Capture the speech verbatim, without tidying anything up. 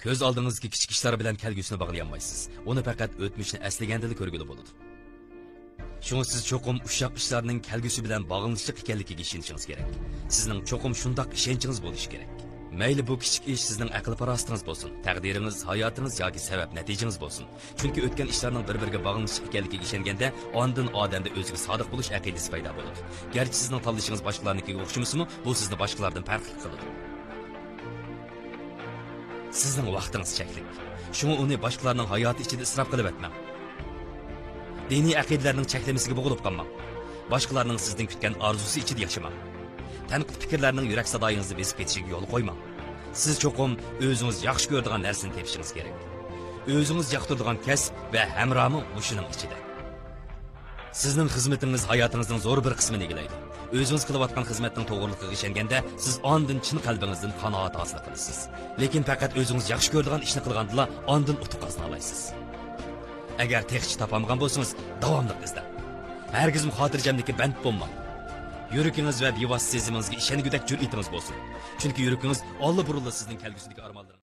كۆز ئالدىڭىزدىكى كىچىك ئىشلار بىلەن كەلگۈسىنى باغلىيالمايسىز. ئۇنى پەقەت ئۆتمۈشنى ئەسلىگەندىلا كۆرگىلى بولىدۇ. شۇڭا سىز چوقۇم ئۇششاق ئىشلارنىڭ كەلگۈسى بىلەن باغلىنىشلىق ئىكەنلىكىگە ئىشىنىشىڭىز كېرەك. سىزنىڭ چوقۇم شۇنداق ئىشەنچىڭىز بولۇشى كېرەك. مەيلى بۇ كىچىك ئىش سىزنىڭ ئەقىل-پاراسىتىڭىز بولسۇن، تەقدىرىڭىز، ھاياتىڭىز ياكى سەۋەب-نەتىجىڭىز بولسۇن. چۈنكى ئۆتكەن ئىشلارنىڭ بىر-بىرىگە باغلىنىشلىق ئىكەنلىكىگە ئىشەنگەندە، ئاندىن ئادەمدە ئۆزىگە سادىق بولۇش ئەقىدىسى پەيدا بولىدۇ. گەرچە سىزنىڭ تاللىشىڭىز باشقىلارنىڭكىگە ئوخشىمىسىمۇ، بۇ سىزنى باشقىلاردىن پەرقلىق قىلىدۇ. سىزنىڭ ۋاقتىڭىز چەكلىك. شۇڭا ئۇنى باشقىلارنىڭ ھاياتى ئىچىدە ئىسراپ قىلىۋەتمەڭ. دىنىي ئەقىدىلەرنىڭ چەكلىمىسىگە بوغۇلۇپ قالماڭ. باشقىلارنىڭ سىزدىن كۈتكەن ئارزۇسى ئىچىدە ياشىماڭ. تەنقىد پىكىرلەرنىڭ يۈرەك سادايىڭىزنى بېسىپ كېتىشىگە يول قويماڭ. سىز چوقۇم ئۆزىڭىز ياخشى كۆرىدىغان نەرسىنى تېپىشىڭىز كېرەك. ئۆزىڭىز ياقتۇرىدىغان كەسىپ ۋە ھەمراھمۇ مۇشۇنىڭ ئىچىدە. سىزنىڭ خىزمىتىڭىز ھاياتىڭىزنىڭ زور بىر قىسمىنى ئىگىلەيدۇ. ئۆزىڭىز قىلىۋاتقان خىزمەتنىڭ توغرىلىقىغا ئىشەنگەندە، سىز ئاندىن چىن قەلبىڭىزدىن قانائەت ھاسىل قىلىسىز. لېكىن پەقەت ئۆزىڭىز ياخشى كۆرىدىغان ئىشنى قىلغاندىلا ئاندىن ئۇتۇق قازىنالايسىز. ئەگەر تېخىچە تاپالمىغان بولسىڭىز، داۋاملىق ئىزدەڭ. ھەرگىزمۇ خاتىرجەملىككە بەند بولماڭ. يۈرىكىڭىز ۋە بىۋاسىتە سېزىمىڭىزگە ئىشەنگۈدەك جۈرئىتىڭىز بولسۇن. چۈنكى يۈرىكىڭىز ئاللىبۇرۇنلا سىزنىڭ كەلگۈسىدىكى ئارمانلىرىڭىز